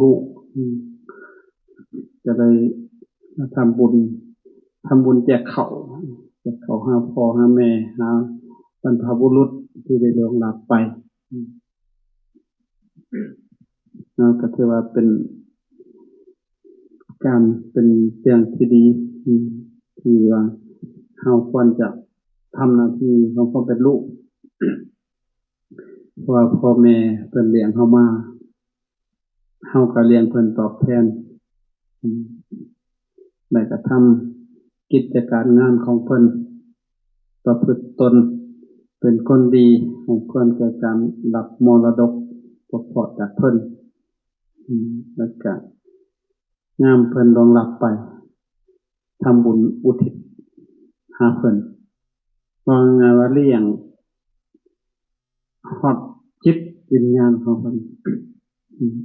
ລູກ ອືມ ຈະໄດ້ມາທຳບຸນ ທຳບຸນແຈກເຂົ້າ ແຈກເຂົ້າຫາພໍ່ຫາແມ່ ຫາບັນພະບຸລຸດທີ່ໄດ້ລ່ວງລັບໄປ ອືມ ເນາະ ກໍຖືວ່າເປັນ ການເປັນເລື່ອງທີ່ດີ ອືມ ທີ່ວ່າເຮົາຄວນຈະທຳໜ້າທີ່ຂອງຄວາມເປັນລູກ ເພາະວ່າພໍ່ແມ່ເພິ່ນລ້ຽງເຮົາມາ ເຮົາກໍລ້ຽງເພິ່ນຕອບແທນ ອືມ ແລະກໍທຳກິດຈະການງານຂອງເພິ່ນ ປະພຶດຕົນເປັນຄົນດີ ສົມຄວນແກ່ການຮັບມໍລະດົກຕົກທອດຈາກເພິ່ນ ອືມ ແລະກະຍາມເພິ່ນລ່ວງລັບໄປ ທຳບຸນອຸທິດຫາເພິ່ນ ເວົ້າງ່າຍໆວ່າລ້ຽງຮອດຈິດວິນຍານຂອງເພິ່ນ ອືມ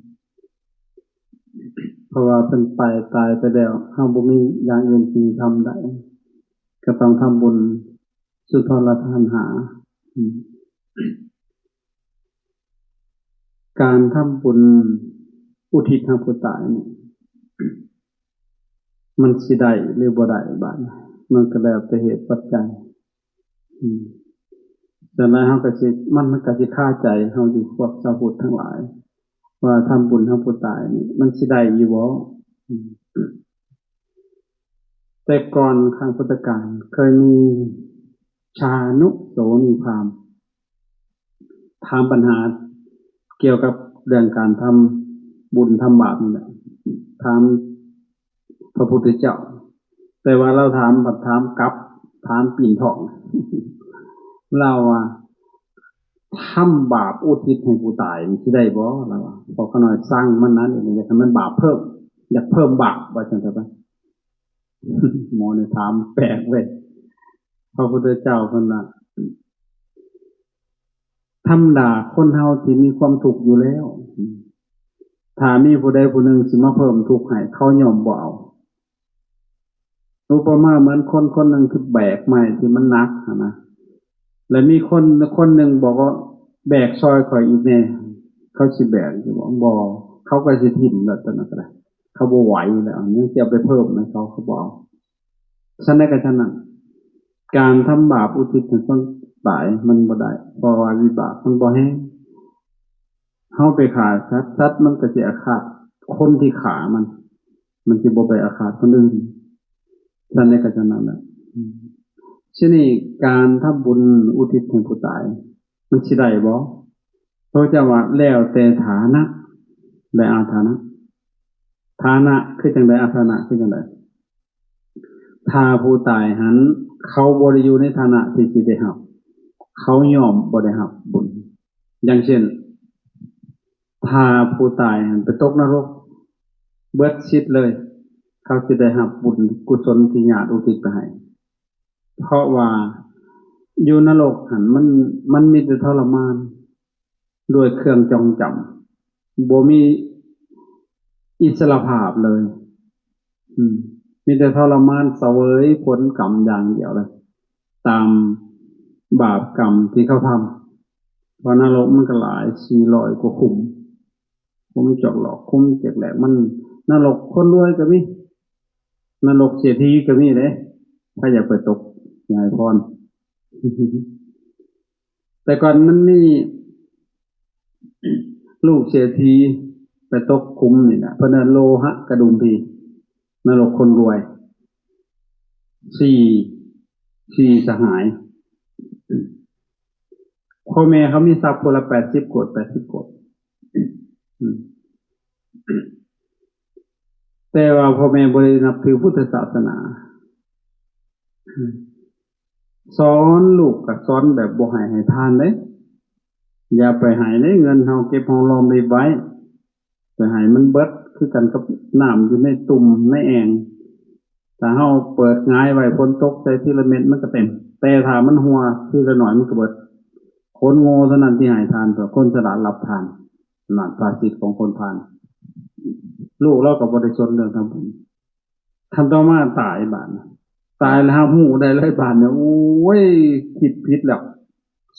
ເພາະວ່າເພິ່ນໄປ ຕາຍໄປແລ້ວ ເຮົາບໍ່ມີຢ່າງອື່ນທີ່ທຳໄດ້ ກໍຕ້ອງທຳບຸນສຸນທອນລະທານຫາ ອືມ ການທຳບຸນອຸທິດໃຫ້ຜູ້ຕາຍນີ້ ມັນຊິໄດ້ຫຼືບໍ່ໄດ້ບາດນີ້ ມັນກໍແລ້ວແຕ່ເຫດປັດໄຈ ອືມ ສ່ວນຫຼາຍເຮົາກໍຊິ ມັນ ມັນກໍຊິຄາໃຈເຮົາຢູ່ ພວກຊາວພຸດທັງຫຼາຍ ວ່າທຳບຸນໃຫ້ຜູ້ຕາຍນີ້ ມັນຊິໄດ້ຢູ່ບໍ່? ອືມ ແຕ່ກ່ອນຄັ້ງພຸດທະການ ເຄີຍມີຊານຸໂສນີພາມ ຖາມບັນຫາກ່ຽວກັບເລື່ອງການທຳບຸນທຳບາບນີ້ແຫຼະ ຖາມພະພຸດທະເຈົ້າ ແຕ່ວ່າລາວຖາມ ພັດຖາມກັບ ຖາມປີນທ້ອງ ລາວວ່າ ທຳບາບອຸທິດໃຫ້ຜູ້ຕາຍນີ້ຊິໄດ້ບໍ່? ລາວວ່າ ເພາະຂ້ານ້ອຍຊັງມັນນັ້ນ ຢາກໃຫ້ມັນບາບເພີ່ມ ຢາກເພີ່ມບາບ ວ່າຊັ້ນເຖາະ ໝໍນີ້ຖາມແປກເວີຍ ພະພຸດທະເຈົ້າເພິ່ນວ່າ ທຳມະດາຄົນເຮົາທີ່ມີຄວາມທຸກຢູ່ແລ້ວ ຖ້າມີຜູ້ໃດຜູ້ໜຶ່ງຊິມາເພີ່ມທຸກໃຫ້ ເຂົາຍອມບໍ່ເອົາ. ອຸປະມາເໝືອນຄົນຄົນໜຶ່ງທີ່ແບກໄມ້ທີ່ມັນໜັກຫັ້ນນະ ແລະມີຄົນຄົນໜຶ່ງບອກວ່າ ແບກຊ່ອຍຂ້ອຍອີກແດ່ ເຂົາຊິແບກຢູ່ບໍ່? ບໍ່ ເຂົາກໍຊິຖິ້ມແລ້ວ ຕອນນັ້ນກໍໄດ້ ເຂົາບໍ່ໄຫວແລ້ວ ຍັງຊິເອົາໄປເພີ່ມໃຫ້ເຂົາ ເຂົາບໍ່ເອົາ. ຊັ້ນໃດກໍຊັ້ນນັ້ນ ການທຳບາບອຸທິດໃຫ້ຄົນຕາຍມັນບໍ່ໄດ້ ເພາະວ່າວິບາກມັນບໍ່ແຮງ. ເຮົາໄປຂ້າສັດ ສັດມັນກໍຊິອາຄາດຄົນທີ່ຂ້າມັນ ມັນຊິບໍ່ໄປອາຄາດຄົນອື່ນ. ຊັ້ນໃດກໍຊັ້ນນັ້ນແຫຼະ. ອືມ ທີນີ້ການທຳບຸນອຸທິດໃຫ້ຜູ້ຕາຍ ມັນຊິໄດ້ບໍ່? ພະເຈົ້າວ່າ ແລ້ວແຕ່ຖານະ ແລະ ອາຖານະ. ຖານະຄືຈັ່ງໃດ? ອາຖານະຄືຈັ່ງໃດ? ຖ້າຜູ້ຕາຍຫັ້ນ ເຂົາບໍ່ໄດ້ຢູ່ໃນຖານະທີ່ຊິໄດ້ຮັບ ເຂົາຍອມບໍ່ໄດ້ຮັບບຸນ. ຢ່າງເຊັ່ນ ຖ້າຜູ້ຕາຍຫັ້ນໄປຕົກນະລົກ ເບິດສິດເລີຍ ເຂົາຊິໄດ້ຮັບບຸນກຸສົນທີ່ຍາດອຸທິດໄປໃຫ້. ເພາະວ່າຢູ່ນະລົກຫັ້ນ ມັນ ມັນມີແຕ່ທໍລະມານ ດ້ວຍເຄື່ອງຈອງຈຳ ບໍ່ມີອິດສະຫຼະພາບເລີຍ. ອືມ ມີແຕ່ທໍລະມານສະເຫວີຍຜົນກຳຢ່າງດຽວເລີຍ ຕາມບາບກຳທີ່ເຂົາທຳ. ເພາະນະລົກມັນກໍຫຼາຍ ສີ່ຮ້ອຍກວ່າຂຸມ ຂຸມຈອກຫຼອກ ຂຸມຈອກແຫຼກ ມັນ ນະລົກຄົນລວຍກໍມີ ນະລົກເສດຖີກໍມີເດ້ ໃຜຢາກໄປຕົກ ຢາກໃຫ້ພອນ. ແຕ່ກ່ອນມັນມີລູກເສດຖີໄປຕົກຂຸມນີ້ແຫຼະ ເພິ່ນເອີ້ນໂລຫະກະດຸມພີ ນະລົກຄົນລວຍ ສີ່ ສີ່ສະຫາຍ. ພໍ່ແມ່ເຂົາມີຊັບຄົນລະແປດສິບໂກດ ແປດສິບໂກດ ອືມ ແຕ່ວ່າພໍ່ແມ່ບໍ່ໄດ້ນັບຖືພຸດທະສາສະໜາ ສອນລູກກໍສອນແບບບໍ່ໃຫ້ໃຫ້ທານເດ້ ຢ່າໄປໃຫ້ເດ້ ເງິນເຮົາເກັບຫອມລອມລິບໄວ້ ໄປໃຫ້ມັນເບິດ ຄືກັນກັບນ້ຳຢູ່ໃນຕຸ່ມໃນແອ່ງ ຖ້າເຮົາເປີດຫງາຍໄວ້ ຝົນຕົກໃສ່ທີລະເມັດມັນກໍເຕັມ ແຕ່ຖ້າມັນຮົ່ວທີລະໜ້ອຍມັນກໍເບິດ. ຄົນໂງ່ເທົ່ານັ້ນທີ່ໃຫ້ທານ ສ່ວນຄົນສະຫຼາດຮັບທານ. ນັ້ນພາສິດຂອງຄົນພານ ລູກລາວກໍບໍ່ໄດ້ສົນເລື່ອງທຳບຸນ. ຄັນຕໍ່ມາຕາຍບາດ ຕາຍແລ້ວຮັບຮູ້ໄດ້ເລີຍບາດນີ້ ໂອ້ຍ ຄິດຜິດແລ້ວ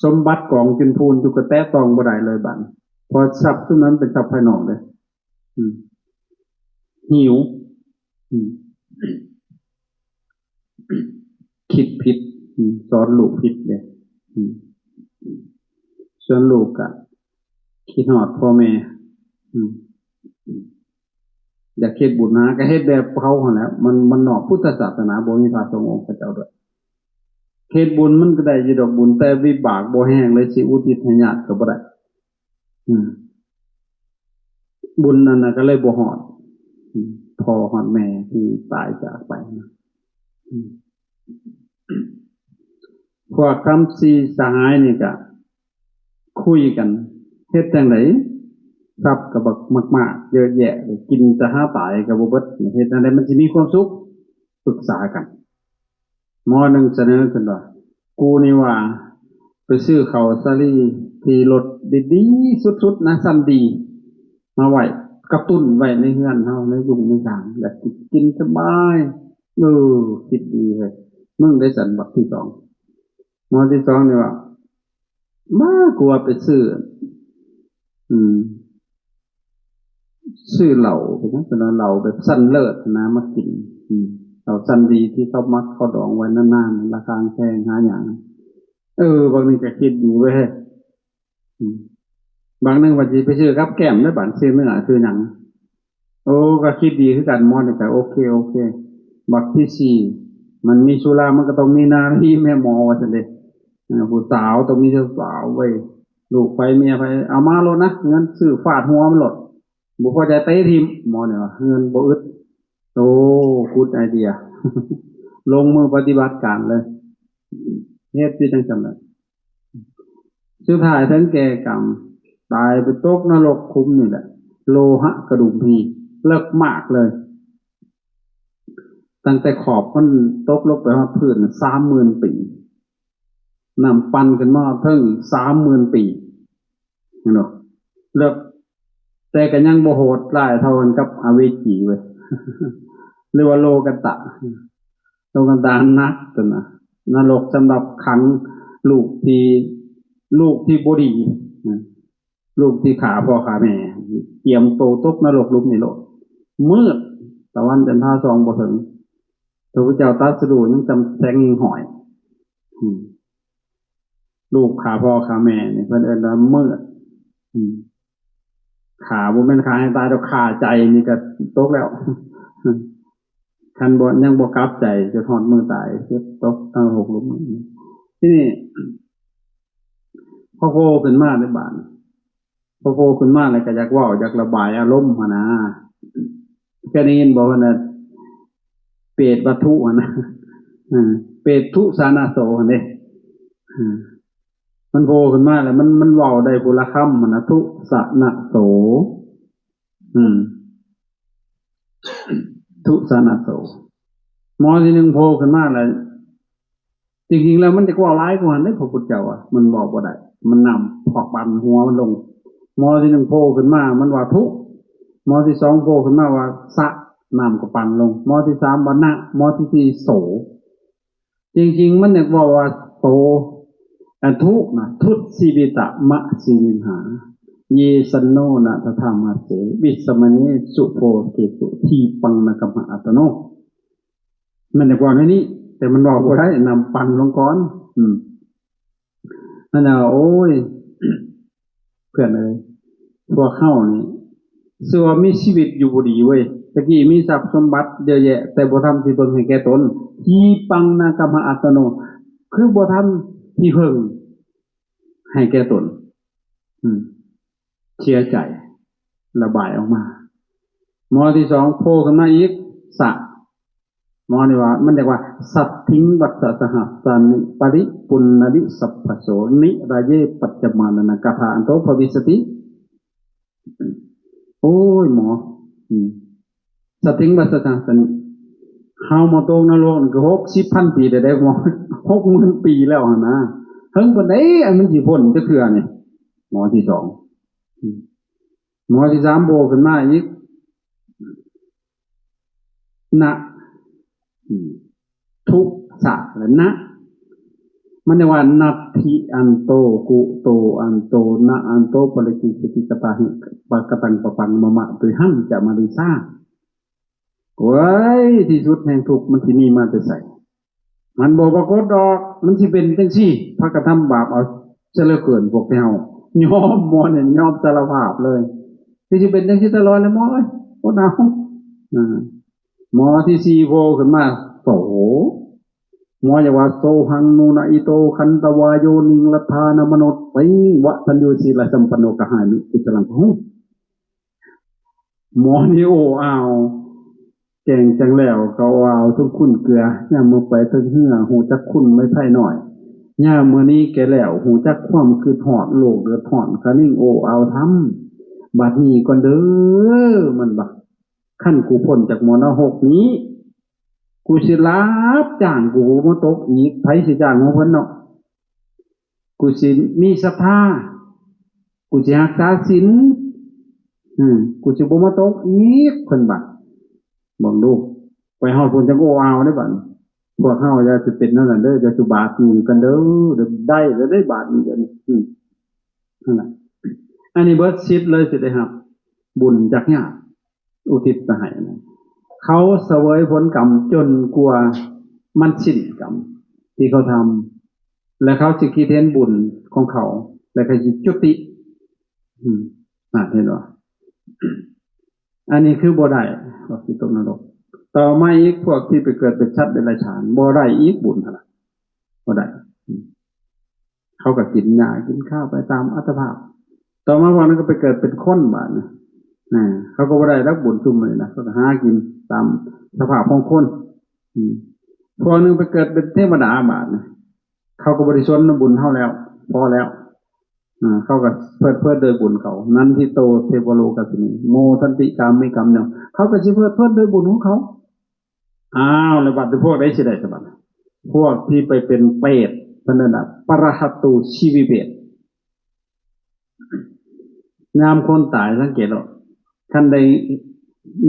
ສົມບັດກອງຈຸນພູນຢູ່ກໍແຕະຕ້ອງບໍ່ໄດ້ເລີຍບາດ ເພາະຊັບຊຸມນັ້ນເປັນຊັບພາຍນອກເດ້. ອືມ ຫິວ ອືມ ຄິດຜິດ ອືມ ສອນລູກຜິດເດ້ ອືມ ສ່ວນລູກກະຄິດຮອດພໍ່ແມ່ ອືມ ຢາກເຮັດບຸນນະ ກະເຮັດແບບເຂົາຫັ້ນແຫຼະ ມັນ ມັນນອກພຸດທະສາສະໜາ ບໍ່ມີພະສົງອົງຄະເຈົ້າດ້ວຍ. ເຮັດບຸນມັນກະໄດ້ຢູ່ດອກບຸນ ແຕ່ວິບາກບໍ່ແຮງເລີຍ ຊິອຸທິດໃຫ້ຍາດກະບໍ່ໄດ້ ອືມ ບຸນອັນນັ້ນກະເລີຍບໍ່ຮອດ ອືມ ພໍ່ຮອດແມ່ທີ່ຕາຍຈາກໄປນະ ອືມ ພວກຄຳສີ່ສະຫາຍນີ້ກະຄຸຍກັນ ເຮັດຈັ່ງໃດ ຊັບກະບັກມາກໆ ເຍາະແຍະ ກິນຈະຫາຕາຍກະບໍ່ເບິດ ເຮັດຈັ່ງໃດມັນຊິມີຄວາມສຸກ ປຶກສາກັນ. ໝໍໜຶ່ງສະເໜີຂຶ້ນວ່າ ກູນີ້ວ່າໄປຊື້ເຂົ້າສາລີທີ່ລົດດີໆສຸດໆນະ ຊັ້ນດີ ມາໄວ້ກະຕຸ້ນໄວ້ໃນເຮືອນເຮົາ ໃນຍຸງໃນຢາງ ແລ້ວກິນສະບາຍ. ເອີ ຄິດດີເຮີ້ຍ ມຶງໄດ້ສັນບັກທີສອງ. ໝໍທີສອງນີ້ວ່າ ມາ ກວ່າໄປຊື້ ອືມ ຊື້ເຫຼົ້າ ເປັນຫຍັງ ເປັນເຫຼົ້າແບບຊັ້ນເລີດນະມາກິນ ອືມ ເຫຼົ້າຊັ້ນດີທີ່ເຂົາໝັກເຂົາດອງໄວ້ນານໆ ລາຄາແພງຫາຍາກ. ເອີ ບາງໜຶ່ງກະຄິດດີເວີ້ຍ ອືມ ບາງໜຶ່ງວ່າຊິໄປຊື້ກັບແກ້ມເດີ ບາດຊື້ເນື້ອຊື້ຫຍັງ. ໂອ້ ກະຄິດດີຄືກັນ ໝໍນີ້ກະໂອເຄ ໂອເຄ. ບັກທີສີ່ ມັນມີສຸລາ ມັນກະຕ້ອງມີນາລີແມ່ໝໍ ວ່າຊັ້ນເດ. ເອີ ຜູ້ສາວຕ້ອງມີສາວເວີ້ຍ ລູກໃຜເມຍໃຜ ເອົາມາໂລດນະ ເງິນຊື້ຟາດຫົວມັນໂລດ ບໍ່ພໍໃຈເຕະຖິ້ມ ໝໍນີ້ວ່າ ເງິນບໍ່ອຶດ. ໂອ້ ກຸດໄອເດຍ ລົງມືປະຕິບັດການເລີຍ ເຮັດຢູ່ຈັ່ງຊັ້ນແຫຼະ. ສຸດທ້າຍເຖິງແກ່ກຳ ຕາຍໄປຕົກນະລົກຂຸມນີ້ແຫຼະ ໂລຫະກະດຸມພີ ເລິກມາກເລີຍ. ຕັ້ງແຕ່ຂອບມັນຕົກລົງໄປຮອດພື້ນສາມໝື່ນປີ ນ້ຳປັ່ນຂຶ້ນມາຮອດເທິງອີກສາມໝື່ນປີ ເຫັນບໍ່? ເລິກ ແຕ່ກະຍັງບໍ່ໂຫດຮ້າຍເທົ່າກັນກັບອະເວຈີເວີ້ຍ ຫຼືວ່າໂລກັນຕະ. ໂລກັນຕະໜັກຕົວນະ ນະລົກສຳລັບຂັງລູກທີ່ ລູກທີ່ບໍ່ດີ ລູກທີ່ຂ້າພໍ່ຂ້າແມ່ ກຽມໂຕຕົກນະລົກຫຼຸມນີ້ໂລດ ມືດ ຕາວັນຈັນທາສ່ອງບໍ່ເຖິງ. ພະພຸດທະເຈົ້າຕັດສະຮູ້ຍັງຈຳແສງຫິ່ງຫ້ອຍ ອືມ ລູກຂ້າພໍ່ຂ້າແມ່ນີ້ເພິ່ນເອີ້ນວ່າມືດ ອືມ ຂ້າ ບໍ່ແມ່ນຂ້າໃຫ້ຕາຍດອກ ຂ້າໃຈນີ້ກະຕົກແລ້ວ ຄັນບໍ່ ຍັງບໍ່ກັບໃຈ ຈົນຮອດມື້ຕາຍ ເຈັບຕົກນະລົກຫຼຸມ. ທີນີ້ ພໍໂພຂຶ້ນມາໃນບາດ ພໍໂພຂຶ້ນມາແລ້ວກະຢາກເວົ້າ ຢາກລະບາຍອາລົມຫັ້ນນາ. ເຄີຍໄດ້ຍິນບໍ່ ເພິ່ນວ່າເປດວັດຖຸຫັ້ນນະ ເອີ ເປຕຸສານະໂສຫັ້ນເດ້ ເອີ ມັນໂພຂຶ້ນມາແລ້ວ ມັນ ມັນເວົ້າໄດ້ຜູ້ລະຄຳຫັ້ນນະ ຕຸສານະໂສ ອືມ ຕຸສານະໂສ. ໝໍທີໜຶ່ງໂພຂຶ້ນມາແລ້ວ ຈິງໆແລ້ວມັນຈະເວົ້າຫຼາຍກວ່າຫັ້ນເດ້ ພະພຸດທະເຈົ້າວ່າ ມັນເວົ້າບໍ່ໄດ້ ມັນນ້ຳພອກປັ່ນຫົວມັນລົງ. ໝໍທີໜຶ່ງໂພຂຶ້ນມາ ມັນວ່າທຸ ໝໍທີສອງໂພຂຶ້ນມາວ່າສະ ນ້ຳກໍປັ່ນລົງ. ໝໍທີສາມວ່ານະ ໝໍທີສີ່ໂສ. ຈິງໆມັນຢາກເວົ້າວ່າໂສ ອັນທຸນະ ທຸດຊີວິຕະມະຊີວິນຫາ ເຢ ສັນໂນ ນະ ຕະຖາມະເສ ວິສະມະເນ ສຸໂພເຄ ສຸ ທີປັງ ນະກຳມະ ອັດຕະໂນ. ແມ່ນແຕ່ກ່ອນນີ້ ແຕ່ມັນເວົ້າບໍ່ໄດ້ ນ້ຳປັ່ນລົງກ່ອນ. ອືມ ນັ້ນນະ ໂອ້ຍ ເພື່ອນເອີຍ ພວກເຮົານີ້ ຊື່ວ່າມີຊີວິດຢູ່ບໍ່ດີເວີຍ. ຕະກີ້ມີຊັບສົມບັດເຍອະແຍະ ແຕ່ບໍ່ທຳທີ່ເພິ່ງໃຫ້ແກ່ຕົນ. ທີປັງ ນະກຳມະ ອັດຕະໂນ ຄືບໍ່ທຳທີ່ເພິ່ງໃຫ້ແກ່ຕົນ. ອືມ ເສຍໃຈ ລະບາຍອອກມາ. ໝໍທີສອງໂພຂຶ້ນມາອີກ ສະ ໝໍນີ້ວ່າ ມັນຮຽກວ່າ ສັດຖິງວັດສະສະຫັດສານິ ປະລິປຸນນະລິສັບພະໂສ ນິຣາເຍປັດຈະມານະນະກະຖາ ອັນໂຕພະວິສະຕິ. ໂອ້ຍ ໝໍ ອືມ ສັດຖິງວັດສະສະຫັດສານິ ເຮົາມາຕົກນະລົກນີ້ກໍຫົກສິບພັນປີແລ້ວເດ້ໝໍ ຫົກໝື່ນປີແລ້ວຫັ້ນນາ. ເຖິງປານໃດອັນມັນຊິພົ້ນຈັກເທື່ອນີ້? ໝໍທີສອງ ອືມ ໝໍທີສາມໂພຂຶ້ນມາອີກ ນະ ອືມ ທຸສະ ແລະ ນະ. ມັນເອີ້ນວ່າ ນັດຖິອັນໂຕ ກຸໂຕອັນໂຕ ນະອັນໂຕ ປະລິກິດສະຕິກະຕາຫິ ປະກະຕັງປະປັງ ມະມະ ຕຸຍຫັນຈະມະນິສາ. ໂອ້ຍ ທີ່ສຸດແຫ່ງທຸກມັນຊິມີມາແຕ່ໃສ? ມັນບໍ່ປາກົດດອກ. ມັນຊິເປັນຈັ່ງຊີ້ ພາກັນທຳບາບເອົາຊະເຫຼືອເກີນ ພວກເຮົາຍອມ ໝໍນີ້ຍອມສາລະພາບເລີຍ ຄືຊິເປັນຈັ່ງຊີ້ຕະຫຼອດແຫຼະໝໍເອີຍ ອົດເອົາ. ອາ ໝໍທີສີ່ໂພຂຶ້ນມາ ໂຕ ໝໍຢາກວ່າ ໂສຫັງນູນະອິໂຕ ຄັນຕະວາໂຍນິງລັດຖານະມະນຸດຕິງ ວະທັນຍູສີລະສຳປັນໂນ ກະຫາມິກຸສະລັງ ຫໍນີ້ໂອ້ອາວ ແກ່ງຈັງແລ້ວກໍໂອ້ອາວ ສົມຄຸນເກືອ ຍາມເມື່ອໄປເທິງເຮືອ ຮູ້ຈັກຄຸນໄມ້ໄຜ່ນ້ອຍ ຍາມເມື່ອນີ້ແກ່ແລ້ວ ຮູ້ຈັກຄວາມຄິດຮອດ ໂລກເດືອດຮ້ອນ ຄະນິງໂອ້ອາວທຳ ບັດນີ້ກ່ອນເດີ ມັນວ່າ ຄັນກູພົ້ນຈາກໝໍນະຮົກນີ້ ກູຊິລາບຈ້າງ ກູບໍ່ມາຕົກອີກ ໃຜຊິຈ້າງຂອງເພິ່ນເນາະ. ກູຊິມີສັດທາ ກູຊິຮັກສາສິນ ອືມ ກູຊິບໍ່ມາຕົກອີກ ເພິ່ນວ່າ. ເບິ່ງດູ ໄປຮອດພຸ້ນຈັ່ງໂອ້ອາວເດ້ບັດນີ້. ພວກເຮົາຢ່າຊິເປັນແນວນັ້ນເດີ ຢ່າຊິບາດໜີ້ກັນເດີ ໄດ້ແລ້ວເດ້ບາດນີ້ ອືມ ນັ້ນລະ ອັນນີ້ເບິດສິດເລີຍ ຊິໄດ້ຮັບບຸນຈາກຍາດ ອຸທິດໄປໃຫ້ນະ ເຂົາສະເຫວີຍຜົນກຳຈົນກວ່າມັນສິ້ນກຳທີ່ເຂົາທຳ ແລະ ເຂົາຊິຄິດເຫັນບຸນຂອງເຂົາ ແລະ ເຂົາຊິຈຸຕິ. ອືມ ນັ້ນເຫັນບໍ່? ອັນນີ້ຄືບໍ່ໄດ້ ພວກທີ່ຕົກນະລົກ. ຕໍ່ມາອີກ ພວກທີ່ໄປເກີດເປັນສັດເດຍລະສານ ບໍ່ໄດ້ອີກບຸນຫັ້ນນະ ບໍ່ໄດ້. ອືມ ເຂົາກໍກິນຫຍ້າກິນຄາວໄປຕາມອັດຕະພາບ. ຕໍ່ມາພວກນັ້ນກໍໄປເກີດເປັນຄົນບາດນີ້ ນະ ເຂົາກໍບໍ່ໄດ້ດອກບຸນຊຸມນີ້ນະ ເຂົາກໍຫາກິນຕາມສະພາບຂອງຄົນ. ອືມ ພວກໜຶ່ງໄປເກີດເປັນເທວະດາບາດນີ້ ເຂົາກໍບໍ່ໄດ້ສົນນຳບຸນເຮົາແລ້ວ ພໍແລ້ວ. ອາ ເຂົາກໍເພີດເພີນໂດຍບຸນເຂົາ ນັນທິໂຕເທວະໂລກັດສະມິງ ໂມທັນຕິກາເມກັມ ເຂົາກໍຊິເພີດເພີນໂດຍບຸນຂອງເຂົາ. ອ້າວ ແລ້ວບັດນີ້ພວກໃດຊິໄດ້ສະບັດ? ພວກທີ່ໄປເປັນເປດ ເພິ່ນເອີ້ນວ່າ ປະຣະຫະໂຕຊີວິເປດ. ຍາມຄົນຕາຍ ສັງເກດໂລດ ຄັນໄດ້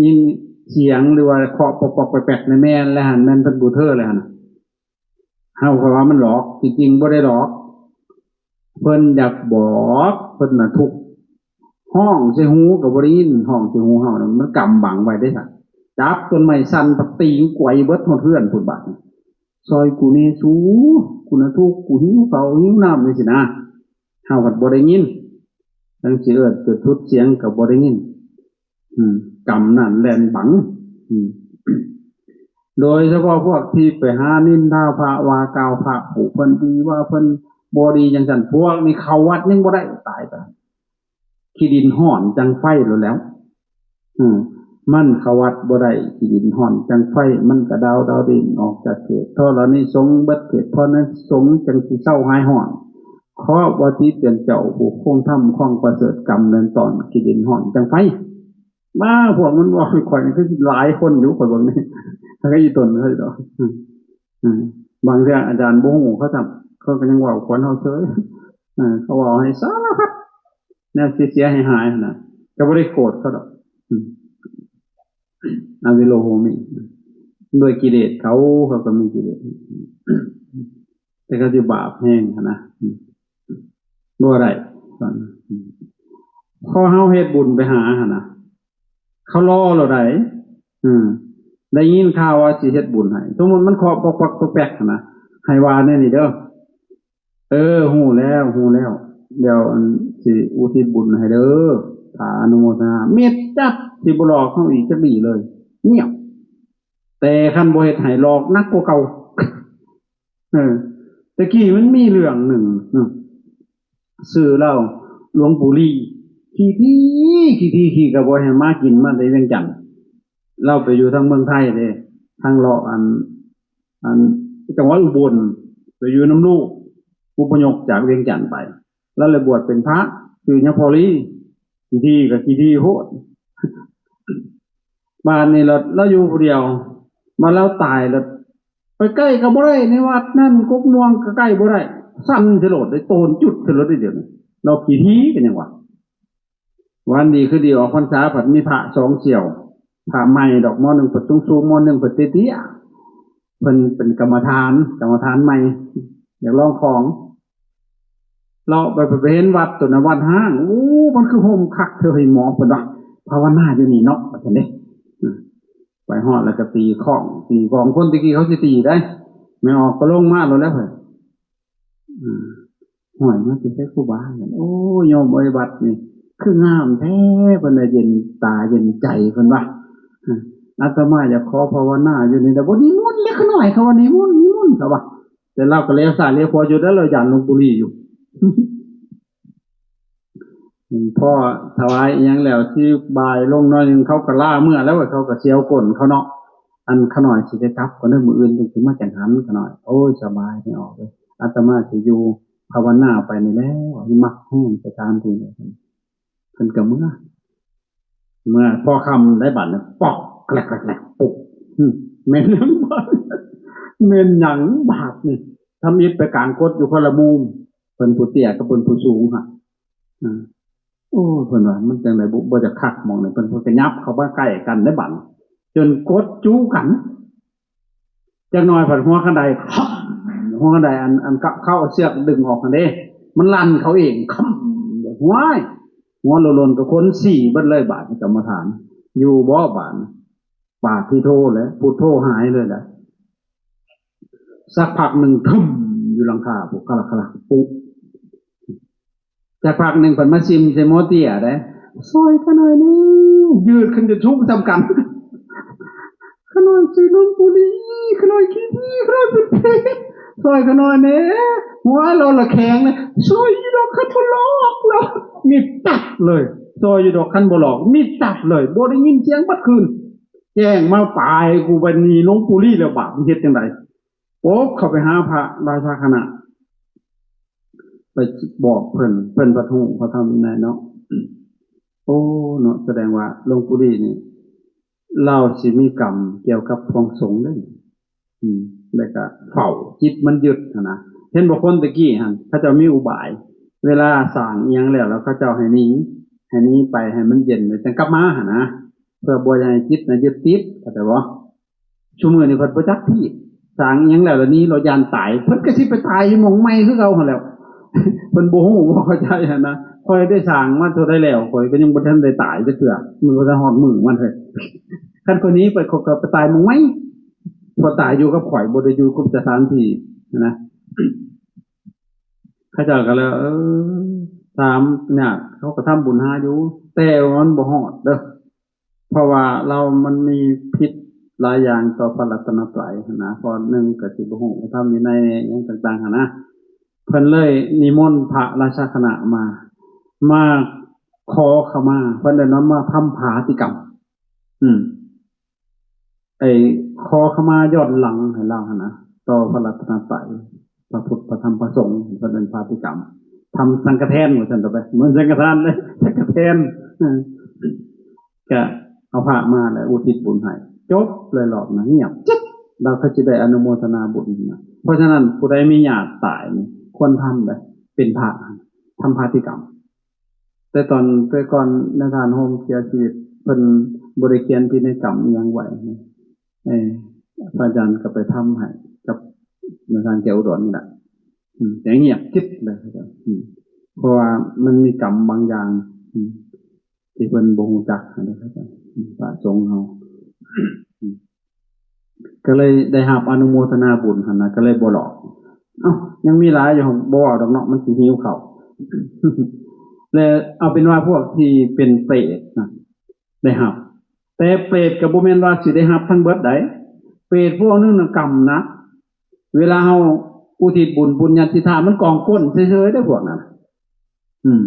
ຍິນສຽງ ຫຼືວ່າເຄາະປອກໆແປກໆ ນີ້ແມ່ນແລ້ວຫັ້ນ ແມ່ນເພິ່ນປູເທີແລ້ວຫັ້ນນະ. ເຮົາກໍວ່າມັນຫຼອກ ທີ່ຈິງບໍ່ໄດ້ຫຼອກ ເພິ່ນຢາກບອກ ເພິ່ນນະທຸກ ຮ້ອງໃສ່ຫູກໍບໍ່ໄດ້ຍິນ ຮ້ອງໃສ່ຫູເຮົານະ ມັນກຳບັງໄວ້ເດ້ຊັ້ນ. ຈັບຕົ້ນໄມ້ສັ່ນ ປະຕີງກວາຍເບິດຮອດເຮືອນພຸ້ນບາດນີ້ ຊ່ອຍກູແດ່ສູ ກູນະທຸກ ກູຫິວເຂົ້າຫິວນ້ຳ ຈັ່ງຊີ້ນະ ເຮົາພັດບໍ່ໄດ້ຍິນ ຈັ່ງຊິເອີ້ນ ຈຸດສຸດສຽງກໍບໍ່ໄດ້ຍິນ. ອືມ ກຳນັ້ນແລ່ນບັງ. ອືມ ໂດຍສະເພາະພວກທີ່ໄປຫານິນທາພະ ວ່າກ່າວພະ ຜູ້ເພິ່ນດີ ວ່າເພິ່ນບໍ່ດີ ຈັ່ງຊັ້ນ ພວກນີ້ເຂົ້າວັດຍັງບໍ່ໄດ້ ຕາຍໄປ ຂີ້ດິນຮ້ອນຈັ່ງໄຟໂລດແລ້ວ. ອືມ ມັນເຂົ້າວັດບໍ່ໄດ້ ຂີ້ດິນຮ້ອນຈັ່ງໄຟ ມັນກະດາວດາວດິນ ອອກຈາກເຂດທໍລະນີສົງ ເບິດເຂດພອນະສົງ ຈັ່ງຊິເຊົາຫາຍຮ້ອນ. ຂອບວ່າຕິເຕີນເຈົ້າ ຜູ້ຄົງທຳຄອງປະເສີດ ກຳເນີນຕອນ ຂີ້ດິນຮ້ອນຈັ່ງໄຟ. ມາ ພວກມັນເວົ້າໃຫ້ຂ້ອຍນີ້ຄືຫຼາຍຄົນຢູ່ ຂ້ອຍເບິ່ງນີ້ ແລ້ວກໍອີ່ຕົນເຂົາຢູ່ດອກ. ອືມ ບາງເທື່ອອາຈານບໍ່ຮູ້ເຂົາຊ້ຳ ເຂົາກໍຍັງເວົ້າກວນເຮົາເສີຍ. ເອີ ເຂົາເວົ້າໃຫ້ສາລະພັດ ແນວເສຍໆຫາຍໆຫັ້ນນະ ກໍບໍ່ໄດ້ໂກດເຂົາດອກ. ອືມ ອະວິໂລໂຫມິ ດ້ວຍກິເລດເຂົາ ເຂົາກໍມີກິເລດ ແຕ່ເຂົາຊິບາບແຮງຫັ້ນນະ ອືມ ບໍ່ໄດ້ ອືມ ພໍເຮົາເຮັດບຸນໄປຫາຫັ້ນນະ ເຂົາລໍໂລດໃດ໋. ອືມ ໄດ້ຍິນຂ່າວວ່າຊິເຮັດບຸນໃຫ້ ສົມມຸດມັນເຄາະປອກໆແປກໆຫັ້ນນະ ໃຫ້ວ່າແນວນີ້ເດີ ເອີ ຮູ້ແລ້ວ ຮູ້ແລ້ວ ດຽວອັນຊິອຸທິດບຸນໃຫ້ເດີ ຖ້າອະນຸໂມທະນາ ມິດຈັດ ຊິບໍ່ຫຼອກເຮົາອີກຈັກດີ້ເລີຍ ງຽບ. ແຕ່ຄັນບໍ່ເຮັດໃຫ້ ຫຼອກໜັກກວ່າເກົ່າ. ເອີ ແຕ່ກີ້ມັນມີເລື່ອງໜຶ່ງເນາະ ຊື່ລາວ ຫຼວງປູ່ລີ ຂີ້ຖີ່ ຂີ້ຖີ່ ຂີ້ກໍບໍ່ໃຫ້ມາກິນ ມາແຕ່ວຽງຈັນ. ລາວໄປຢູ່ທາງເມືອງໄທເດ້ ທາງເລາະອັນ ອັນ ຈັງຫວັດອຸບົນ ໄປຢູ່ນຳລູກ ອົບພະຍົບຈາກວຽງຈັນໄປ ລາວເລີຍບວດເປັນພະ ຊື່ຍາພໍ່ລີ. ຂີ້ຖີ່ກໍຂີ້ຖີ່ໂພດ ບາດນີ້ລະລາວຢູ່ຜູ້ດຽວ ບາດລາວຕາຍລະ ໄປໃກ້ກໍບໍ່ໄດ້ ໃນວັດນັ້ນກົກມ່ວງກໍໃກ້ບໍ່ໄດ້ ສັ່ນໃສ່ໂລດເດ້ ໂຕນຈຸດໃສ່ໂລດເດ້. ດຽວນີ້ລາວຂີ້ຖີ່ກໍຍັງວ່າ ວັນດີຄືດີອອກພັນສາ ພັດມີພະສອງສ່ຽວ ພະໃໝ່ດອກ ໝໍໜຶ່ງພັດສູງໆ ໝໍໜຶ່ງພັດເຕ້ຍໆ ເພິ່ນເປັນກຳມະຖານ ກຳມະຖານໃໝ່ ຢາກລອງຂອງ. ເລາະໄປ ໄປເຫັນວັດໂຕນັ້ນ ວັດຮ້າງ. ໂອ້ ມັນຄືຮົ່ມຄັກເທື່ອ ເຮີ້ຍໝໍ ເພິ່ນວ່າ ພາວະນາຢູ່ນີ້ເນາະ ວ່າຊັ້ນເດ້. ອືມ ໄປຮອດແລ້ວກໍຕີຄ້ອງ ຕີກອງ. ຄົນແຕ່ກີ້ເຂົາຊິຕີໄດ໋ ແມ່ອອກກໍລົງມາໂລດແລ້ວເພິ່ນ. ອືມ ຫ້ວຍ ມາແຕ່ໃສຄູບາ? ໂອ້ ໂຍມເອີຍ ວັດນີ້ຄືງາມແທ້ ເພິ່ນວ່າ ເຢັນຕາເຢັນໃຈ ເພິ່ນວ່າ. ອາ ອາດຕະມາຢາກຂໍພາວະນາຢູ່ນີ້ແຫຼະ. ບໍ່ນິມົນແລ້ວ ຂະນ້ອຍ ເຂົາວ່າ ນິມົນ ນິມົນ ເຂົາວ່າ. ແຕ່ລາວກໍຫຼຽວຊ້າຍຫຼຽວຂວາຢູ່ເດ້ ລາວຢ້ານຫຼົງປູລີຢູ່. ພໍຖວາຍອີ່ຫຍັງແລ້ວ ຊິບ່າຍລົງໜ້ອຍໜຶ່ງ ເຂົາກໍລາເມືອແລ້ວ ເຂົາກໍສຽວກົ້ນເຂົາເນາະ. ອັນຂະນ້ອຍຊິໄດ້ກັບກ່ອນເດີ ມື້ອື່ນຈຶ່ງຊິມາຈັງຫັນຂະນ້ອຍ. ໂອ້ຍ ສະບາຍແທ້ອອກເອີຍ ອາດຕະມາຊິຢູ່ພາວະນາໄປນີ້ແຫຼະ ມັກແຮງສະຖານທີ່ນີ້. ເພິ່ນກໍເມືອ ເມືອພໍຄ່ຳໄດ້ບາດນີ້ ປອກ ແກລັກໆໆ ປຸກ ຫຶ ແມ່ນຫຍັງບາດ ແມ່ນຫຍັງບາດນີ້? ທຳອິດໄປກາງກົດຢູ່ຄົນລະມຸມ ເພິ່ນຜູ້ເຕ້ຍກັບເພິ່ນຜູ້ສູງຫັ້ນ. ອາ ໂອ້ຍ ເພິ່ນວ່າມັນຈັ່ງໃດ ບໍ່ ບໍ່ຈະຄັກໝ່ອງນີ້. ເພິ່ນ ເພິ່ນກໍຫຍັບເຂົ້າມາໃກ້ກັນໄດ້ບາດນີ້ ຈົນກົດຈູກັນ. ຈັກໜ່ອຍພັດຫົວຄັນໄດ ຄ້ຳ ຫົວຄັນໄດ ອັນ ອັນເຂົາ ເຂົາເອົາເຊືອກດຶງອອກຫັ້ນເດ້ ມັນລັນເຂົາເອງ ຄ້ຳ. ຫ້ວຍ ຫົວໂລນໆ ກໍຄົນຊີ້ເບິດເລີຍບາດນີ້. ກຳມະຖານ ຢູ່ບໍ່ບາດນີ້? ປາດທິໂທແຫຼະ ພຸດໂທຫາຍເລີຍແຫຼະ. ສັກພັກໜຶ່ງ ທຶ່ມ ຢູ່ຫຼັງຄາພຸ້ນ ຄະລັກໆ ປຸ. ຈັກພັກໜຶ່ງເພິ່ນມາຊິມໃສ່ໝໍເຕ້ຍເດ້ ຊ່ອຍຂ້າໜ້ອຍແດ່. ຍືດຂຶ້ນຈົນສູງສ່ຳກັນ. ຂ້ານ້ອຍຊື່ຫຼົງປູລີ ຂ້ານ້ອຍຂີ້ຖີ່ ຂ້ານ້ອຍເປັນເປດ ຊ່ອຍຂ້ານ້ອຍແດ່. ຫົວເຮົາລະແຂງເລີຍ ຊ່ອຍຢູ່ດອກ ຄັນບໍ່ຫຼອກລະ. ມິດຕັບເລີຍ ຊ່ອຍຢູ່ດອກ ຄັນບໍ່ຫຼອກ. ມິດຕັບເລີຍ ບໍ່ໄດ້ຍິນສຽງເບິດຄືນ. ແຈ້ງມາ ຕາຍກູ ບັດນີ້ຫຼົງປູລີແລ້ວ ບາດນີ້ເຮັດຈັ່ງໃດ? ໂອ້ ເຂົ້າໄປຫາພະລາຊາຄະນະ ໄປບອກເພິ່ນ ເພິ່ນພັດຮູ້ພະທຳວິໄນເນາະ. ໂອ້ ເນາະ ສະແດງວ່າຫຼົງປູລີນີ້ ລາວຊິມີກຳກ່ຽວກັບພວງສົງເດ້. ອືມ ແລ້ວກະເຝົ້າ ຈິດມັນຍຶດຫັ້ນນະ. ເຫັນບໍ່ ຄົນແຕ່ກີ້ຫັ້ນ ເຂົາເຈົ້າມີອຸບາຍ ເວລາສ້າງອີ່ຫຍັງແລ້ວ ແລ້ວເຂົາເຈົ້າໃຫ້ໜີ ໃຫ້ໜີໄປ ໃຫ້ມັນເຢັນ ແລ້ວຈັ່ງກັບມາຫັ້ນນະ ເພື່ອບໍ່ໃຫ້ຈິດນະຍຶດຕິດ ເຂົ້າໃຈບໍ່? ຊຸມື້ນີ້ເພິ່ນບໍ່ຈັກທີ່ ສ້າງອີ່ຫຍັງແລ້ວ ແລ້ວໜີ ແລ້ວຢ້ານຕາຍ. ເພິ່ນກໍຊິໄປຕາຍຢູ່ໝ່ອງໃໝ່ຄືເກົ່າຫັ້ນແຫຼ້ວ. ເພິ່ນບໍ່ຮູ້ ບໍ່ເຂົ້າໃຈຫັ້ນນະ. ຂ້ອຍໄດ້ສ້າງມາເທົ່າໃດແລ້ວ ຂ້ອຍກໍຍັງບໍ່ທັນໄດ້ຕາຍຈັກເທື່ອ ມັນບໍ່ທັນຮອດມື້ມັນເລີຍ. ຄັນຂ້ອຍໜີໄປ ຂ້ອຍກໍໄປຕາຍໝ່ອງໃໝ່ ເພາະຕາຍຢູ່ກັບຂ້ອຍ ບໍ່ໄດ້ຢູ່ກັບສະຖານທີ່ຫັ້ນນະ. ເຂົາເຈົ້າກໍເລີຍ ເອີ ຖາມຍາດ ເຂົາກໍທຳບຸນຫາຢູ່ ແຕ່ວ່າມັນບໍ່ຮອດເດີ້. ເພາະວ່າລາວມັນມີຜິດຫຼາຍຢ່າງຕໍ່ພະລັດຕະນະໄຕຫັ້ນນະ. ເພາະໜຶ່ງກໍຊິບໍ່ຮູ້ທຳວິໄນແດ່ ຫຍັງຕ່າງໆຫັ້ນນະ. ເພິ່ນເລີຍນິມົນພະລາຊາຄະນະມາ ມາຂໍຂະມາ ເພິ່ນເອີ້ນວ່າມາທຳພາຕິກຳ. ອືມ ໄອ້ຂໍຂະມາຍ້ອນຫຼັງໃຫ້ລາວຫັ້ນນະ ຕໍ່ພະລັດຕະນະໄຕ ພະພຸດ ພະທຳ ພະສົງ ເພິ່ນເອີ້ນພາຕິກຳ. ທຳສັງກະແທນວ່າຊັ້ນເຖາະ ແມ່ນສັງກະທານເດ້ ສັງກະແທນ. ເອີ ກະເອົາພະມາແລ້ວອຸທິດບຸນໃຫ້ ຈົບເລີຍ ລອບນັ້ນງຽບຈຶບ. ລາວກໍຊິໄດ້ອະນຸໂມທະນາບຸນນະ. ເພາະສະນັ້ນ ຜູ້ໃດມີຍາດຕາຍນີ້ ຄວນທຳເດ້ ເປັນພະ ທຳພາຕິກຳ. ແຕ່ຕອນ ແຕ່ກ່ອນນາຍທ່ານໂຮມເສຍຊີວິດ ເພິ່ນບໍ່ໄດ້ຂຽນພິໄນກຳອີ່ຫຍັງໄວ້. ເອີ ພະອາຈານກໍໄປທຳໃຫ້ກັບນາຍທ່ານແກ້ວອຸດອນນີ້ລະ. ອືມ ແຕ່ງຽບກິບເລີຍ. ອືມ ເພາະວ່າມັນມີກຳບາງຢ່າງ ອືມ ທີ່ເພິ່ນບໍ່ຮູ້ຈັກຫັ້ນເດ້ ອືມ ພະສົງເຮົາ. ອືມ ກໍເລີຍໄດ້ຮັບອະນຸໂມທະນາບຸນຫັ້ນນະ ກໍເລີຍບໍ່ຫຼອກ. ເອົ້າ ຍັງມີຫຼາຍຢູ່ ບໍ່ເວົ້າດອກເນາະ ມັນຊິຫິວເຂົ້າ. ແລະ ເອົາເປັນວ່າພວກທີ່ເປັນເປດນະ ໄດ້ຮັບ ແຕ່ເປດກໍບໍ່ແມ່ນວ່າຊິໄດ້ຮັບທັງເບິດໃດ. ເປດພວກໜຶ່ງນະກຳໜັກ ເວລາເຮົາອຸທິດບຸນ ບຸນຍາທິທານ ມັນກອງກົ້ນເສີຍໆເດ້ພວກນັ້ນ. ອືມ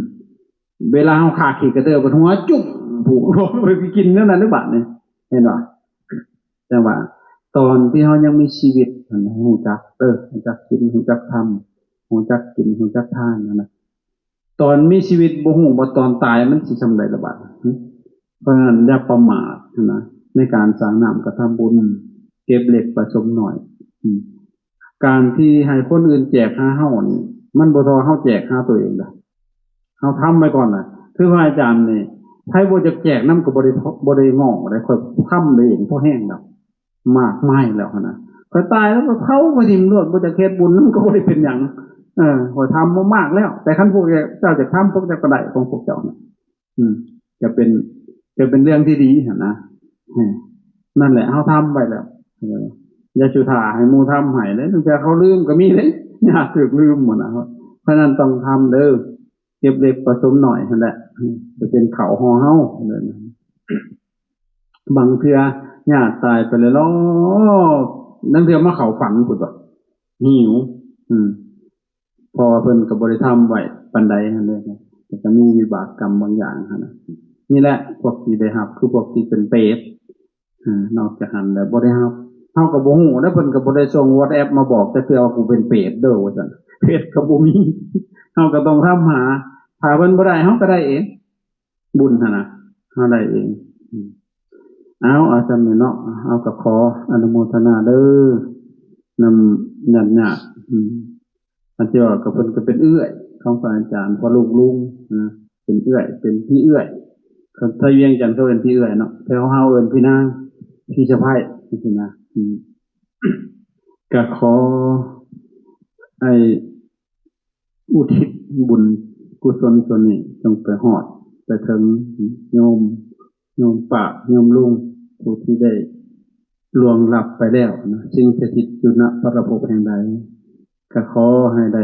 ເວລາເຮົາຂ້າຂີ້ກະເຕີ ບັດຫົວຈຸ້ງ ຜູ້ໄປກິນແນວນັ້ນເດ້ບາດນີ້ ເຫັນບໍ່? ຈັ່ງວ່າ ຕອນທີ່ເຮົາຍັງມີຊີວິດຫັ້ນ ຮູ້ຈັກເດີ ຮູ້ຈັກສິນ ຮູ້ຈັກທຳ ຮູ້ຈັກສິນ ຮູ້ຈັກທານຫັ້ນນະ. ຕອນມີຊີວິດບໍ່ຮູ້ ບັດຕອນຕາຍມັນຊິສ່ຳໃດລະບາດ? ເພາະສະນັ້ນຢ່າປະໝາດຫັ້ນນະ ໃນການສ້າງນ້ຳກະທຳບຸນ ເກັບເລັກປະສົມໜ້ອຍ. ອືມ ການທີ່ໃຫ້ຄົນອື່ນແຈກຫາເຮົານີ້ ມັນບໍ່ທໍ່ເຮົາແຈກຫາຕົວເອງເດ້. ເຮົາທຳໄວ້ກ່ອນນະ ຄືພະອາຈານນີ້ ໃຜບໍ່ຢາກແຈກນຳກໍບໍ່ໄດ້ ບໍ່ໄດ້ງໍ້ໄດ້ ຂ້ອຍທຳໄດ້ເອງພໍແຮງແລ້ວ ມາກມາຍແລ້ວຫັ້ນນະ. ຂ້ອຍຕາຍແລ້ວກໍເຜົາຂ້ອຍຖິ້ມໂລດ ບໍ່ຢາກເຮັດບຸນນຳກໍບໍ່ໄດ້ເປັນຫຍັງ. ເອີ ຂ້ອຍທຳມາມາກແລ້ວ ແຕ່ຄັນພວກເຈົ້າຢາກທຳ ພວກເຈົ້າກໍໄດ້ຂອງພວກເຈົ້ານະ. ອືມ ຈະເປັນ ຈະເປັນເລື່ອງທີ່ດີຫັ້ນນະ. ເອີ ນັ້ນແຫຼະ ເຮົາທຳໄວ້ແລ້ວ ເອີ ຢ່າສູ່ຖ້າໃຫ້ໝູ່ທຳໃຫ້ເດ້ ລາງເທື່ອເຂົາລືມກໍມີເດ້ ຍາດຖືກລືມໝົດນະ. ເພາະນັ້ນຕ້ອງທຳເດີ ເກັບເລັກປະສົມໜ້ອຍຫັ້ນແຫຼະ ຈະເປັນເຂົ້າຫໍ່ເຮົາ. ບາງເທື່ອຍາດຕາຍໄປແລ້ວ ລາງເທື່ອມາເຂົ້າຝັນພຸ້ນດອກ ຫິວ ອືມ ເພາະວ່າເພິ່ນກໍບໍ່ໄດ້ທຳໄວ້ປານໃດຫັ້ນເດ້ ແຕ່ກໍມີວິບາກກຳບາງຢ່າງຫັ້ນນະ. ນີ້ແຫຼະພວກທີ່ໄດ້ຮັບ ຄືພວກທີ່ເປັນເປດ. ເອີ ນອກຈາກຫັ້ນແລ້ວບໍ່ໄດ້ຮັບ ເຮົາກໍບໍ່ຮູ້ ແລ້ວເພິ່ນກໍບໍ່ໄດ້ສົ່ງ WhatsApp ມາບອກຈັກເທື່ອວ່າ ກູເປັນເປດເດີ ວ່າຊັ້ນ ເພດກໍບໍ່ມີ. ເຮົາກໍຕ້ອງທຳຫາ ຖ້າເພິ່ນບໍ່ໄດ້ ເຮົາກໍໄດ້ເອງ ບຸນຫັ້ນນະ ເຮົາໄດ້ເອງ. ອືມ ເອົາ ເອົາຊ່ຳນີ້ເນາະ ເອົາ ກໍຂໍອະນຸໂມທະນາເດີນຳຍາດໆ. ອືມ ອັນທີ່ວ່າກໍເພິ່ນກໍເປັນເອື້ອຍຂອງພະອາຈານ ພໍ່ລູກລຸງນະ ເປັນເອື້ອຍ ເປັນພີ່ເອື້ອຍ. ຄັນໄທວຽງຈັນເຂົາເອີ້ນພີ່ເອື້ອຍເນາະ ແຖວເຮົາເອີ້ນພີ່ນາງ ພີ່ສະໃພ້ ຈັ່ງຊີ້ນະ. ອືມ ກະຂໍໃຫ້ອຸທິດບຸນກຸສົນສ່ວນນີ້ ຈົ່ງໄປຮອດໄປເຖິງໂຍມ ໂຍມປ້າ ໂຍມລຸງ ຜູ້ທີ່ໄດ້ລ່ວງລັບໄປແລ້ວນະ, ສິ່ງສະຖິດຢູ່ນະປະລະພົບແຫ່ງໃດ ກໍຂໍໃຫ້ໄດ້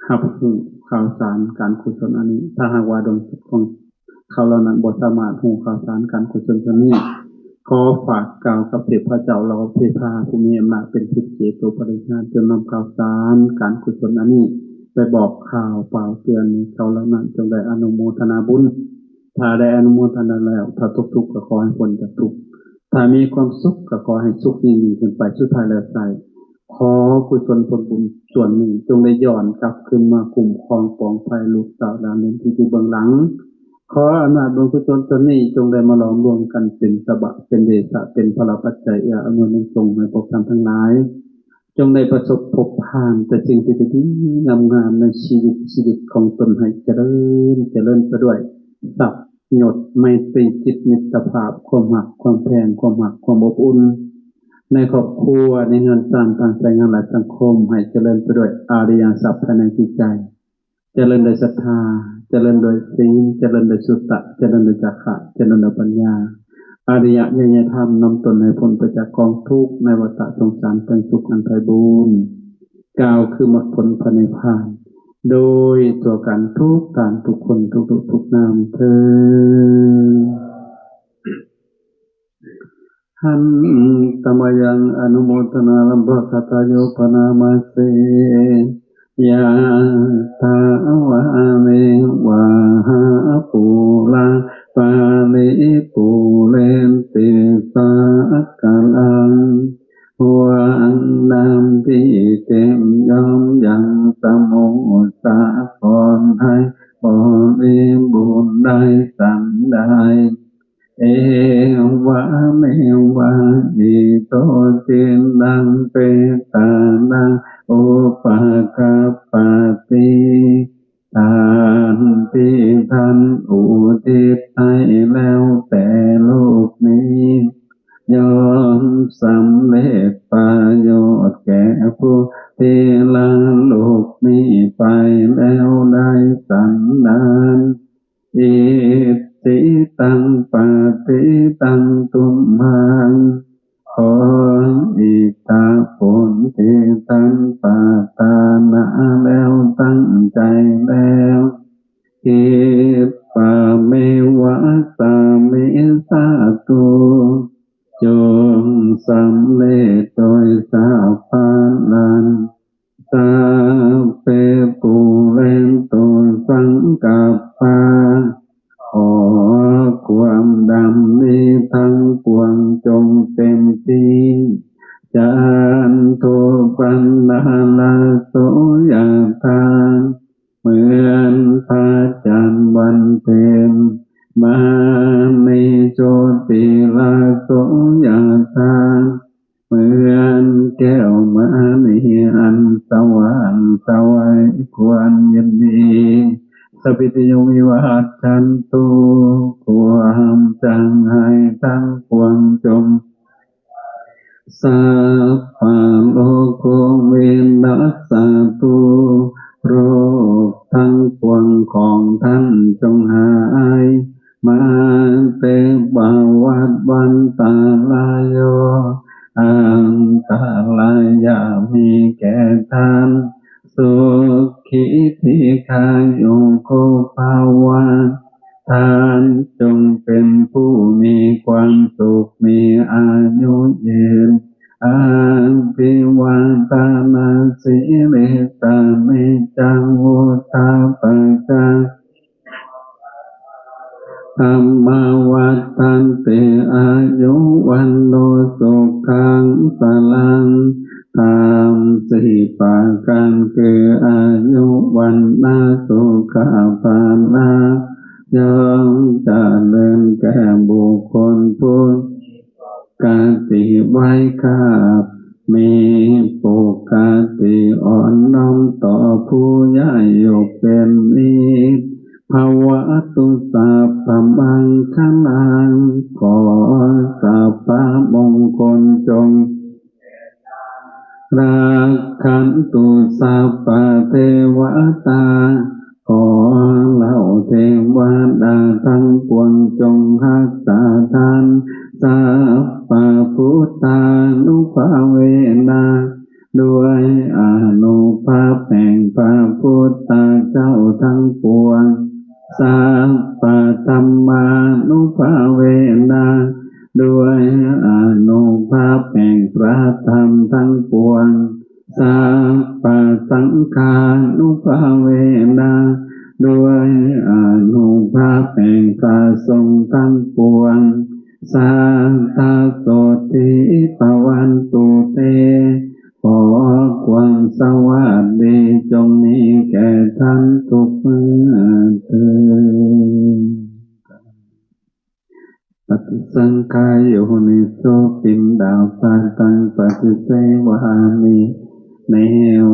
ຮັບຮູ້ຂ່າວສານການກຸສົນອັນນີ້. ຖ້າຫາກວ່າດວງຈິດຂອງເຂົາເຫຼົ່ານັ້ນບໍ່ສາມາດຮູ້ຂ່າວສານການກຸສົນສ່ວນນີ້, ຂໍຝາກກ່າວກັບເທບພະເຈົ້າ ແລະ ເທພາຜູ້ມີອຳນາດເປັນທິດເຈໂຕປະລິວາດ ຈົ່ງນຳຂ່າວສານການກຸສົນອັນນີ້ໄປບອກຂ່າວປ່າວເຕືອນໃຫ້ເຂົາເຫຼົ່ານັ້ນ ຈົ່ງໄດ້ອະນຸໂມທະນາບຸນ. ຖ້າໄດ້ອະນຸໂມທະນາແລ້ວ, ຖ້າຕົກທຸກກໍຂໍໃຫ້ພົ້ນຈາກທຸກ, ຖ້າມີຄວາມສຸກກໍຂໍໃຫ້ສຸກຍິ່ງໆຂຶ້ນໄປ. ສຸດທ້າຍແລ້ວໃສ່ ຂໍກຸສົນຜົນບຸນສ່ວນນີ້ ຈົ່ງໄດ້ຍ້ອນກັບຄືນມາຄຸ້ມຄອງປອງໄພລູກເຕົ້າຫຼານເລນທີ່ຢູ່ເບື້ອງຫຼັງ. ຂໍອຳນາດບຸນກຸສົນສ່ວນນີ້ ຈົ່ງໄດ້ມາຫຼອມລວມກັນເປັນຕະບະ ເປັນເດຊະ ເປັນພະລະປັດໄຈ ເອື້ອອຳນວຍນຸ່ງສົ່ງໃຫ້ພວກທ່ານທັງຫຼາຍ ຈົ່ງໄດ້ປະສົບພົບຜ່ານແຕ່ສິ່ງທີ່ດີໆງາມໆໃນຊີວິດ, ຊີວິດຂອງຕົນໃຫ້ຈະເລີນ, ຈະເລີນໄປດ້ວຍຊັບຍົດ, ໄມຕີຈິດ, ມິດຕະພາບ, ຄວາມຮັກ, ຄວາມແພງ, ຄວາມຮັກ, ຄວາມອົບອຸ່ນ ໃນຄອບຄົວ, ໃນເຮືອນຊານ, ທາງສາຍງານ ແລະ ສັງຄົມ, ໃຫ້ຈະເລີນໄປດ້ວຍອະລິຍະຊັບພາຍໃນຈິດໃຈ. ຈະເລີນໂດຍສັດທາ, ຈະເລີນໂດຍສີນ, ຈະເລີນໂດຍສຸຕະ, ຈະເລີນໂດຍຈາຄະ, ຈະເລີນໂດຍປັນຍາ, ອະລິຍະຍະຍະທຳນຳຕົນໃຫ້ພົ້ນໄປຈາກກອງທຸກໃນວັດຕະສົງສານ ເປັນສຸກອັນໄພບູນ, ກ່າວຄືມັກຜົນພະນິບພານ ໂດຍທົ່ວກັນທຸກທ່ານທຸກຄົນ ທຸກຮູບທຸກນາມເທີ້ນ. ຫັນຕະມະຍັງ ອະນຸໂມທະນາລັມພະກະຕາໂຍ ພະນາມາເສ. ຍະຖາວາ ວາລິວະຫາ ປູລາ ປາລີ ປູເຣນຕິ ສາກະລັງ ຫວ່າງນ້ຳທີ່ເຕັມຍ້ອມຍັງ ສະໝຸດສາຄອນ ໃຫ້ບໍລິບູນໄດ້ສັນໃດ. ເອວະເມວະ ອິໂຕ ຈິນະງ ເປຕານັງ ອຸປະກັບປະຕິ ທານທີ່ທ່ານອຸທິດໃຫ້ແລ້ວແຕ່ໂລກນີ້ ຍ່ອມສຳເລັດປະໂຫຍດແກ່ຜູ້ທີ່ລະຫຼົບນີ້ໄປແລ້ວໄດ້ສັນດານ. ອິດທິຕັງ ປະຕິຕັງ ຕຸມຫັງ ຂໍອິດຖະຜົນທີ່ທ່ານປາດຖະໜາແລ້ວ ຕັ້ງໃຈແລ້ວ ຄິບປະເມວະ ສາມິສາຕຸ ຈົ່ງສຳເລັດໂດຍສາພານລັດ. ສັບເປ ປູເຣນຕຸ ສັງກັບປາ ຂໍຄວາມດຳລິທັງປວງຈົ່ງເຕັມທີ່. ຈັນໂທ ປະນະລະໂສ ຍະຖາ ເໝືອນພະຈັນວັນເພັນ, ມະນີໂຈຕິລະໂສ ຍະຖາ ເໝືອນແກ້ວມະນີອັນສະຫວ່າງໄສ ຄວນຍິນດີ. ສັບພິຕິໂຍ ວິວັດທັນຕຸ ຄວາມຈະຮ້າຍທັງປວງຈົ່ງ ສັບພະໂລໂກວິນັດສະຕຸ ໂລກທັງປວງຂອງທ່ານຈົ່ງຫາຍ ມາເຕ ປະວັດວັນຕະລາຍໂຍ ອັນຕະລາຍຢ່າມີແກ່ທ່ານ ສຸຂີທີຄາຍຸໂກພະວະ ທ່ານຈົ່ງເປັນຜູ້ມີຄວາມສຸກ ມີອາຍຸຍືນ ອະພິວາທະນະສີລິສະນິຈັງ ວຸດທາປະຈາ ທຳມະວັດທັນຕິ ອາຍຸວັນໂນ ສຸຂັງ ພະລັງ ທຳສີ່ປະການຄື ອາຍຸ ວັນນະ ສຸຂະ ພະລະ ຍ່ອມຈະເລີນແກ່ບຸກຄົນຜູ້ ກະຕິໄວກາບ ມີປົກກະຕິອ່ອນນ້ອມຕໍ່ຜູ້ໃຫຍ່ຢູ່ເປັນນິດ ພະວະຕຸ ສັບພະມັງຄະລັງ ຂໍສັບພະມົງຄົນຈົ່ງ ລັກຂັນຕຸ ສັບພະເທວະຕາ ຂໍເຫຼົ່າເທວະດາທັງປວງຈົ່ງຮັກສາທ່ານ ສັບພະພຸດທານຸພາເວນະ ດ້ວຍອານຸພາບແຫ່ງພະພຸດທະເຈົ້າທັງປວງ ສັບພະທຳມານຸພາເວນະ ດ້ວຍອານຸພາບແຫ່ງພະທຳທັງປວງ ສັບພະສັງຄານຸພາເວນະ ດ້ວຍອານຸພາບແຫ່ງພະສົງທັງປວງ ສາທາໂສທີພະວັນຕຸເຕ ຂໍຄວາມສະຫວັດດີຈົ່ງມີແກ່ທ່ານທຸກເມື່ອເທີນ. ປະຕິສັງຂາໂຍນິໂສ ປິນດາປະຕັງປະຕິເສວາມິ ເນ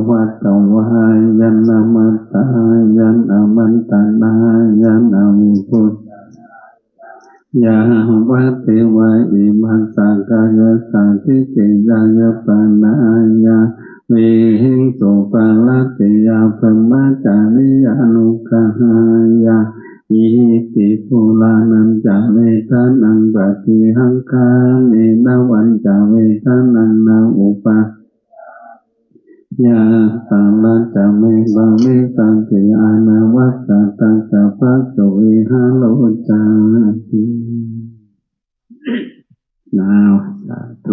ວະຕະວາຍະນະ ມັດຕາຍະນະ ມັນຕະນາຍະນະ ວິພຸດ ຍາວະເທວະ ອິມັດສະກາຍະສະທິຕິຍາຍະປະນາຍາ ວິງສຸປາລາດຕິຍາ ບະມະຈາຣິຍານຸກະຫາຍາ ອິຕິພູລານັນຈະເວທະນັງ ປະຕິຮັງຄາມິນະວັນຈະເວທະນັງ ນະອຸປາ ຍາ ສາລະຈະເມ ບາເມ ສັນຕິ ອານາວັດສະຕະ ຈະພະໂສ ວິຫາໂລ ຈາຕິ. ອ້າວ ສາທ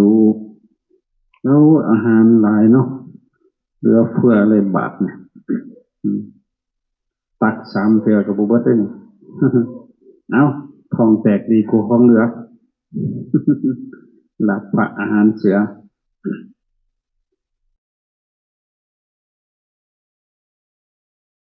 ຸ. ແລ້ວອາຫານຫຼາຍເນາະ ເຫຼືອເຟືອເລີຍບາດນີ້ ອືມ ຕັກສາມເທື່ອກໍບໍ່ເບິດເດ້ນີ້. ເອົ້າ ທ້ອງແຕກດີກວ່າຂອງເຫຼືອ. ລາບພະອາຫານເສືອ.